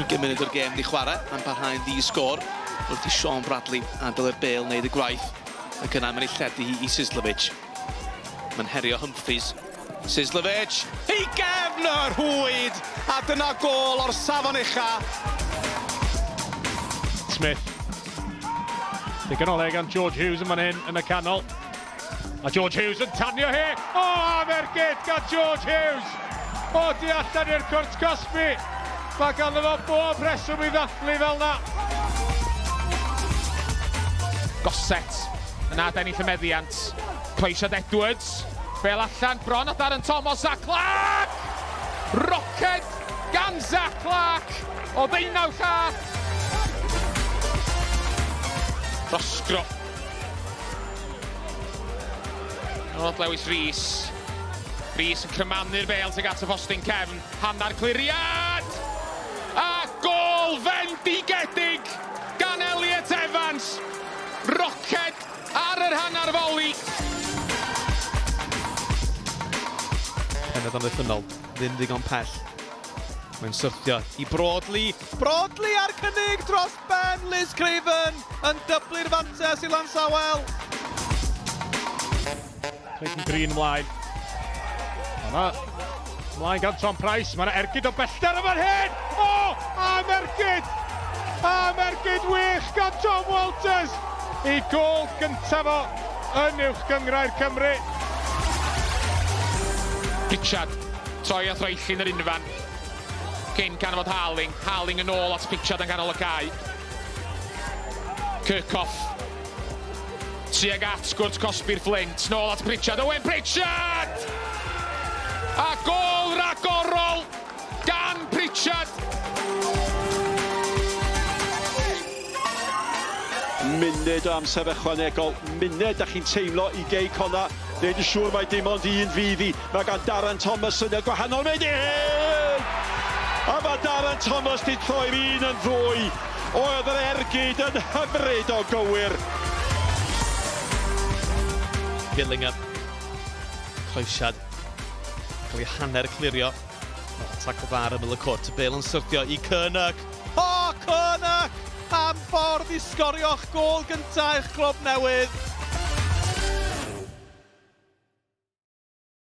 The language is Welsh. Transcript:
20 munud o'r gêm di chwarae, mae'n parhau'n ddi-sgôr wrth i Sean Bradley adael i'r bêl wneud y gwaith ac yna mae'n ei lledu hi i Sislovic. Mae'n herio Humphreys. Sislovic i gefn y rhwyd a dyna gôl o'r safon ucha. Smith. Digon o le gan George Hughes yn fan hyn yn y canol. A George Hughes yn tanio hi! O, am ergyd gan George Hughes! O, di allan i'r cwrt cosbi! Mae ganddo fo bob rheswm i ddathlu fel na. Gossett yn adennill y meddiant. Croesiad Edwards. Bel allan, bron at Darren Thomas, Zach Clark! Roced gan Zach Clark o ddeunaw llath. Roscro. Nôl at Lewis Rees. Rees yn crymanu'r bêl tuag at y postyn cefn. Hanner cliriad! A gôl fendigedig gan Elliot Evans! Roced ar yr hanner foli! Pennod amddiffynnol, ddim ddigon pell. Mae'n syrthio i Broadley. Broadley a'r cynnig dros ben Liz Craven yn dyblu'r fantes i Lansawel. Clayton Green ymlaen. Mae yna ymlaen gan Tom Price. Mae yna ergyd o bellter yn fan hyn! O! Am ergyd! Am ergyd wych gan Tom Walters! I gôl gyntaf o yn Uwch Gynghrair Cymru. Pritchard, troi a throellyn yr unfan. Cyn canfod Harling, Harling yn ôl at Pritchard yn ganol y cae. Kirkhoff tuag at gwrt cosbi'r Flint, nôl at Pritchard, Owen Pritchard! A gôl ragorol gan Pritchard! Munud o amser ychwanegol, munud da chi'n teimlo i Gei Connah wneud yn siŵr mai dim ond un fydd hi. Mae gan Darren Thomas syniad gwahanol, mynd i hyn! A mae Darren Thomas di troi'r un yn ddwy. Oedd yr ergyd yn hyfryd o gywir. Gillingham. Croesiad. Cael ei hanner clirio. Tacl dda ar ymyl y cwrt. Y bêl yn syrthio i Curnock. O, Curnock! Am ffordd i sgorio'ch gôl gyntaf i'ch clwb newydd.